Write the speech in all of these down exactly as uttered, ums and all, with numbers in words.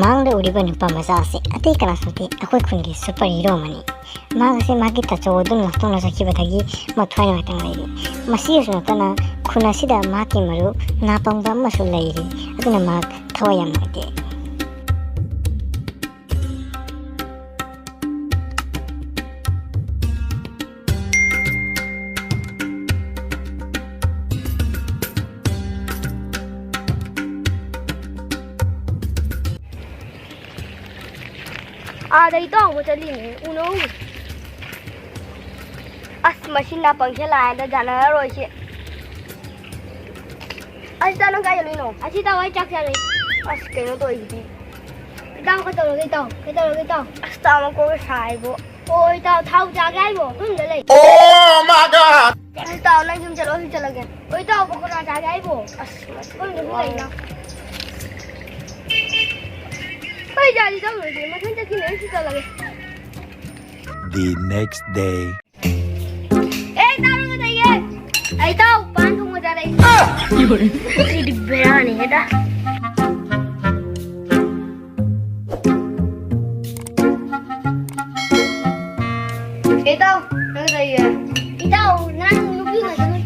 ꯃꯥꯡꯗ ꯎꯔꯤꯕ ꯅꯨꯄꯥ ꯃꯆꯥ ꯑꯁꯤ ꯑꯇꯩ ꯀꯅꯥꯁꯨ ꯅꯠꯇꯦ, ꯑꯩꯈꯣꯏ ꯈꯨꯟꯒꯤ super hero ꯑꯃꯅꯤ꯫ ꯃꯍꯥꯛ ꯑꯁꯤ ꯃꯍꯥꯛꯀꯤ ꯇꯥꯆꯧ ꯑꯗꯨꯅ ꯂꯧꯊꯣꯛꯅ ꯆꯠꯈꯤꯕꯗꯒꯤ ꯃꯊ꯭ꯋꯥꯏ ꯅꯨꯡꯉꯥꯏꯇꯅ ꯂꯩꯔꯤ꯫ ꯃꯁꯤꯗꯁꯨ ꯅꯠꯇꯅ ꯈꯨꯟ ꯑꯁꯤꯗ ꯃꯍꯥꯛꯀꯤ ꯃꯔꯨꯞ ꯅꯥꯄꯪꯕ ꯑꯃꯁꯨ ꯂꯩꯔꯤ, ꯑꯗꯨꯅ ꯃꯍꯥꯛ ꯊꯋꯥꯏ ꯌꯥꯝ ꯅꯨꯡꯉꯥꯏꯇꯦ꯫ ꯑꯥꯗ ꯏꯇꯥꯎ ꯑꯃ ꯆꯠꯂꯤꯅꯦ, ꯎꯅꯧ꯫ ꯑꯁ, ꯃꯁꯤ ꯅꯥꯄꯪꯁꯦ ꯂꯥꯛꯑꯦꯗ, ꯌꯥꯅꯔꯔꯣꯏꯁꯦ꯫ ꯑꯁ, ꯏꯇꯥꯎ, ꯅꯪ ꯀꯥꯏ ꯆꯠꯂꯨꯏꯅꯣ? ꯑꯁ, ꯏꯇꯥꯎ, ꯑꯩ ꯆꯥꯛ ꯆꯥꯔꯨꯏ꯫ ꯑꯁ, ꯀꯩꯅꯣ ꯇꯧꯔꯤꯁꯤꯗꯤ꯫ ꯏꯇꯥꯎ, ꯀꯩꯗꯧꯔꯒꯦ, ꯏꯇꯥꯎ? ꯀꯩꯗꯧꯔꯒꯦ, ꯏꯇꯥꯎ? ꯑꯁ, ꯏꯇꯥꯎ, ꯃꯀꯣꯛꯁꯦ ꯁꯥꯏꯕꯣ꯫ ꯑꯣ, ꯏꯇꯥꯎ, ꯊꯥꯎ ꯆꯥꯒꯦ ꯍꯥꯏꯕꯣ? ꯌꯨꯝꯗ ꯂꯩ꯫ Oh my God! ꯑꯁ, ꯏꯇꯥꯎ, ꯅꯪ ꯌꯨꯝ ꯆꯠꯂꯣ, ꯑꯩ ꯆꯠꯂꯒꯦ꯫ ꯑꯣ, ꯏꯇꯥꯎ, ꯄꯀꯣꯔꯥ ꯆꯥꯒꯦ ꯍꯥꯏꯕꯣ? ꯑꯁ, ꯃꯁꯤ ꯑꯩꯈꯣꯏ ꯌꯨꯝꯗ ꯂꯩꯅ꯫ ꯑꯩ ꯒꯥꯔꯤ ꯇꯧꯔꯨꯔꯁꯦ, ꯃꯊꯪ ꯆꯠꯈꯤꯅꯦ, ꯑꯩꯁꯨ ꯆꯠꯂꯒꯦ꯫ The next day. ꯑꯦ, ꯇꯥꯔꯨꯒ ꯂꯩꯌꯦ꯫ ꯑꯩ ꯇꯥꯎ, ꯄꯥꯟ ꯊꯣꯡꯕ ꯆꯥꯔꯛꯏ꯫ ꯁꯤꯗꯤ ꯕꯦꯔꯥꯅꯤ ꯍꯦꯗ꯫ ꯑꯦ ꯇꯥꯎ, ꯅꯪ ꯂꯩꯌꯦ꯫ ꯏꯇꯥꯎ, ꯅꯪ ꯅꯨꯄꯤ ꯉꯥꯛꯇꯅꯤ꯫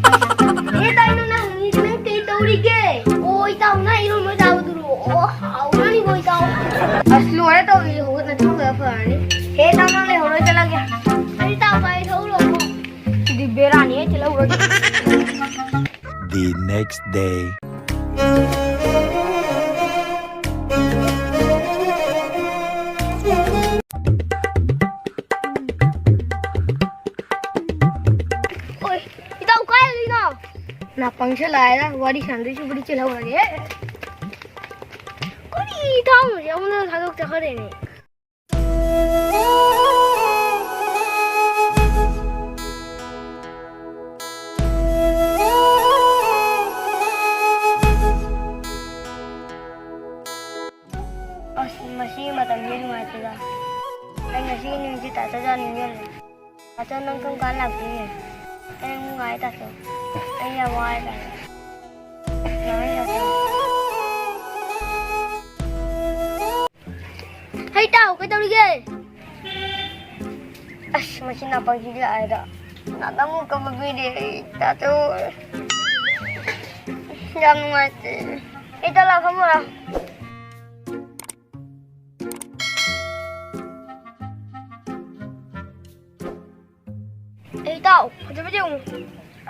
ꯑꯦ ꯇꯥꯎ, ꯅꯪ, ꯅꯪ, ꯅꯪ ꯀꯩ ꯇꯧꯔꯤꯒꯦ? ꯑꯣ, ꯏꯇꯥꯎ, ꯅꯪ ꯏꯔꯣꯟꯕ ꯆꯥꯕꯗꯨꯔꯣ? ꯑꯣ, ꯍꯥꯎꯔꯅꯤꯀꯣ, ꯏꯇꯥꯎ꯫ ꯑꯁ, ꯂꯣꯏꯔꯦ ꯇꯧꯔꯤꯁꯦ, ꯍꯧꯒꯠꯅ ꯊꯣꯛꯂꯒ ꯐꯔꯅꯤ꯫ ꯍꯦ ꯇꯥꯎ, ꯅꯪ ꯂꯩꯍꯧꯔꯣ, ꯆꯠꯂꯒꯦ꯫ ꯑꯩ ꯇꯥꯎ, ꯒꯥꯔꯤ ꯊꯧꯔꯣ꯫ ꯁꯤꯗꯤ ꯕꯦꯔꯥꯅꯤ, ꯑꯩ ꯆꯠꯍꯧꯔꯒꯦ꯫ The next day. ꯑꯣꯏ, ꯏꯇꯥꯎ ꯀꯥꯏ ꯂꯩꯅꯣ? ꯅꯥꯄꯪꯁꯦ ꯂꯥꯛꯑꯦꯗ, ꯋꯥꯔꯤ ꯁꯥꯟꯅꯗꯣꯏꯁꯤꯕꯨꯗꯤ ꯆꯦꯜꯍꯧꯔꯒꯦ꯫ ꯀꯔꯤ ꯏꯇꯥꯎꯅꯣ ꯑꯃꯨꯛ ꯊꯥꯗꯣꯛ ꯆꯠꯈ꯭ꯔꯦꯅꯦ꯫ ꯑꯁ, ꯃꯁꯤꯒꯤ ꯃꯇꯝꯁꯦ ꯅꯨꯡꯉꯥꯏꯇꯦꯗ꯫ ꯑꯩ ꯉꯁꯤ ꯅꯨꯃꯤꯠꯁꯦ ꯇꯥ ꯆꯥꯖꯅꯤꯡꯉꯦ꯫ ꯇꯥꯆꯧ, ꯅꯪ ꯀꯔꯝ ꯀꯥꯟ ꯂꯥꯛꯇꯣꯏꯅꯣ? ꯑꯩ ꯑꯃꯨꯛ ꯉꯥꯏ, ꯇꯥꯆꯧ꯫ ꯑꯩ ꯌꯥꯝ ꯋꯥꯔꯦ, ꯇꯥꯆꯧ꯫ ꯉꯥꯏ, ꯇꯥꯆꯧ꯫ ꯏꯇꯥꯎ, ꯀꯩꯗꯧꯔꯤꯒꯦ? ꯑꯁ, ꯃꯁꯤ ꯅꯥꯄꯪꯁꯤꯗꯤ ꯂꯥꯛꯑꯦꯗ꯫ ꯅꯥꯗ ꯑꯃꯨꯛ ꯀꯞꯄ ꯄꯤꯔꯦ ꯑꯩ, ꯇꯥꯇꯣ꯫ ꯌꯥꯝ ꯅꯨꯡꯉꯥꯏꯇꯦ꯫ ꯏꯇꯥꯎ, ꯂꯥꯛꯑꯣ, ꯐꯝꯃꯣ ꯂꯥꯛꯑꯣ꯫ ꯑꯦ, ꯏꯇꯥꯎ, ꯐꯖꯕꯁꯦ ꯌꯦꯡꯉꯨ꯫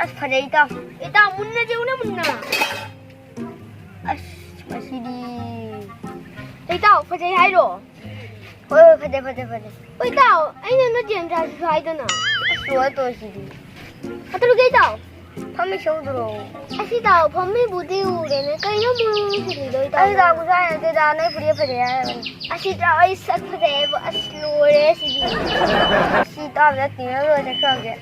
ꯑꯁ, ꯐꯖꯩ, ꯏꯇꯥꯎ꯫ ꯏꯇꯥꯎ, ꯃꯨꯟꯅ ꯌꯦꯡꯉꯨꯅꯦ, ꯃꯨꯟꯅ꯫ ꯑꯁ, ꯃꯁꯤꯗꯤ꯫ ꯑꯦ, ꯏꯇꯥꯎ, ꯐꯖꯩ ꯍꯥꯏꯔꯣ? ꯍꯣꯏ, ꯍꯣꯏ, ꯐꯖꯩ, ꯐꯖꯩ, ꯐꯖꯩ꯫ ꯍꯣꯏ, ꯏꯇꯥꯎ, ꯑꯩꯅ ꯅꯠꯇꯦ ꯌꯥꯝ ꯁꯥꯁꯤꯁꯨ ꯍꯥꯏꯗꯅ꯫ ꯑꯁ, ꯂꯣꯏꯔꯦ ꯇꯧꯔꯤꯁꯤꯗꯤ꯫ ꯑꯗꯨ ꯏꯇꯥꯎ꯫ ꯐꯝꯃꯤ ꯁꯧꯗ꯭ꯔꯣ? ꯑꯁꯤ ꯏꯇꯥꯎ, ꯐꯝꯃꯤꯕꯨꯗꯤ ꯎꯔꯦꯅꯦ꯫ ꯀꯩꯅꯣ ꯃꯣꯏ ꯁꯤꯜꯂꯤꯗꯣ, ꯏꯇꯥꯎ? ꯑꯩ ꯂꯥꯛꯄꯁꯨ ꯍꯥꯏꯅꯗꯦꯗ, ꯅꯣꯏ ꯐꯨꯔꯤꯠ ꯐꯖꯩ ꯍꯥꯏꯔꯕꯅꯤ꯫ ꯑꯁꯤ ꯏꯇꯥꯎ, ꯑꯩ ꯁꯛ ꯐꯖꯩꯌꯦꯕ꯫ ꯑꯁ, ꯂꯣꯏꯔꯦ ꯁꯤꯗꯤ꯫ ꯑꯁꯤ ꯏꯇꯥꯎ ꯅꯠꯇꯦ, ꯂꯣꯏꯔꯦ ꯈꯪꯗꯦ꯫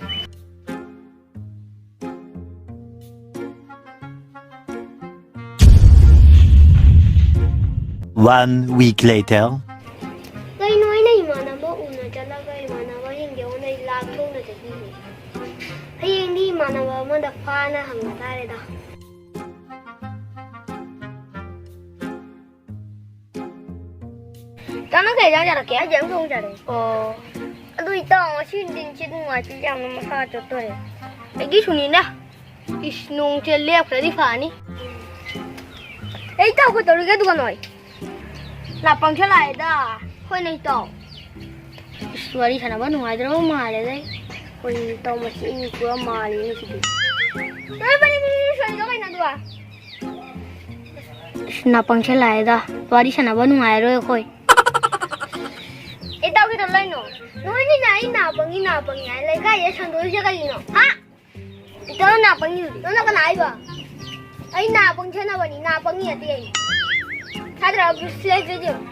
One week later. ꯀꯩꯅꯣ ꯑꯩꯅ ꯏꯃꯥꯟꯅꯕ ꯎꯅ ꯆꯠꯂꯒ ꯏꯃꯥꯟꯅꯕꯁꯤꯡꯁꯦ ꯑꯩꯉꯣꯟꯗ ꯂꯥꯛ ꯊꯣꯛꯅ ꯆꯠꯄꯤꯔꯦ꯫ ꯍꯌꯦꯡꯗꯤ ꯏꯃꯥꯟꯅꯕ ꯑꯃꯗ ꯐꯥꯅ ꯍꯪꯕ ꯇꯥꯔꯦꯗ꯫ ꯏꯇꯥꯎ, ꯅꯪ ꯀꯩ ꯏꯟꯖꯥꯡ ꯆꯥꯔꯛꯀꯦ? ꯑꯩꯗꯤ ꯑꯝ ꯊꯣꯡ ꯆꯥꯔꯛꯑꯦ꯫ ꯑꯣ꯫ ꯑꯗꯨ ꯏꯇꯥꯎ, ꯉꯁꯤ ꯅꯨꯡꯊꯤꯟꯁꯤ ꯅꯨꯡꯉꯥꯏꯇꯦ, ꯌꯥꯝꯅ ꯃꯁꯥ ꯆꯣꯠꯇꯣꯔꯦ꯫ ꯑꯩꯒꯤꯁꯨꯅꯤꯅ꯫ ꯏꯁ, ꯅꯣꯡꯁꯦ ꯂꯦꯞꯈ꯭ꯔꯗꯤ ꯐꯅꯤ꯫ ꯑꯦ, ꯏꯇꯥꯎ, ꯀꯩꯗꯧꯔꯤꯒꯦ ꯑꯗꯨꯒ ꯅꯣꯏ? ꯅꯥꯄꯪ ꯁꯦ ꯂꯥꯛꯑꯦꯗ꯫ ꯍꯣꯏꯅꯦ, ꯏꯇꯥꯎ꯫ ꯏꯁ, ꯋꯥꯔꯤ ꯁꯥꯟꯅꯕ ꯅꯨꯡꯉꯥꯏꯗ꯭ꯔꯕ ꯃꯥꯜꯂꯦꯗ꯫ ꯍꯣꯏꯅꯦ, ꯏꯇꯥꯎ, ꯃꯁꯤ ꯑꯩ ꯄꯨꯔꯥ ꯃꯥꯜꯂꯦꯅꯦ ꯁꯤꯗꯤ꯫ ꯅꯣꯏ ꯕꯥꯅꯤ ꯃꯤ ꯁꯣꯏꯗꯣ ꯀꯩꯅꯣ ꯑꯗꯨꯒ? ꯏꯁ, ꯅꯥꯄꯪ ꯁꯦ ꯂꯥꯛꯑꯦꯗ꯫ ꯋꯥꯔꯤ ꯁꯥꯟꯅꯕ ꯅꯨꯡꯉꯥꯏꯔꯔꯣꯏ ꯑꯩꯈꯣꯏ꯫ ꯏꯇꯥꯎ, ꯀꯩꯗꯧ ꯂꯩꯅꯣ? ꯅꯣꯏꯅꯤꯅ ꯑꯩ ꯅꯥꯄꯪꯉꯤ, ꯅꯥꯄꯪꯉꯤ ꯍꯥꯏ ꯂꯩꯀꯥꯏꯗ ꯁꯟꯗꯣꯛꯏꯁꯦ ꯀꯩꯒꯤꯅꯣ? ꯍꯥ? ꯏꯇꯥꯎ ꯅꯥꯄꯪꯉꯤ꯫ ꯅꯪꯅ ꯀꯅꯥ ꯍꯥꯏꯕ? ꯑꯩ ꯅꯥꯄꯪ ꯁꯦꯟꯅꯕꯅꯤ, ꯅꯥꯄꯪꯉꯤ ꯅꯠꯇꯦ ꯑꯩ꯫ ꯊꯥꯖꯗ꯭ꯔ ꯕ꯭ꯔꯨꯁ ꯂꯤꯗ ꯌꯦꯡꯉꯨ꯫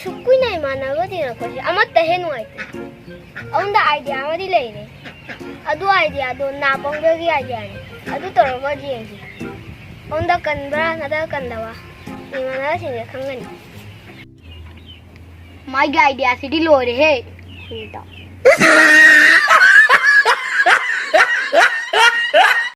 ꯁꯨꯛ ꯀꯨꯏꯅ ꯏꯃꯥꯟꯅꯕ ꯇꯤꯟꯅꯔꯛꯄꯁꯦ ꯑꯃꯠꯇ ꯍꯦꯛ ꯅꯨꯡꯉꯥꯏꯇꯦ꯫ ꯑꯩꯉꯣꯟꯗ idea ꯑꯃꯗꯤ ꯂꯩꯔꯦ꯫ ꯑꯗꯨ ideaꯗꯣ ꯅꯥꯄꯪꯕꯒꯤ ideaꯅꯤ꯫ ꯑꯗꯨ ꯇꯧꯔꯒ ꯌꯦꯡꯁꯤ꯫ ꯑꯩꯉꯣꯟꯗ ꯀꯟꯕ꯭ꯔꯥ ꯅꯠꯇ꯭ꯔꯒ ꯀꯟꯗꯕ꯭ꯔꯥ? ꯏꯃꯥꯟꯅꯕꯁꯤꯡꯁꯦ ꯈꯪꯒꯅꯤ꯫ ꯃꯥꯒꯤ ideaꯁꯤꯗꯤ ꯂꯣꯏꯔꯦꯍꯦ꯫ ꯁꯤꯗ꯫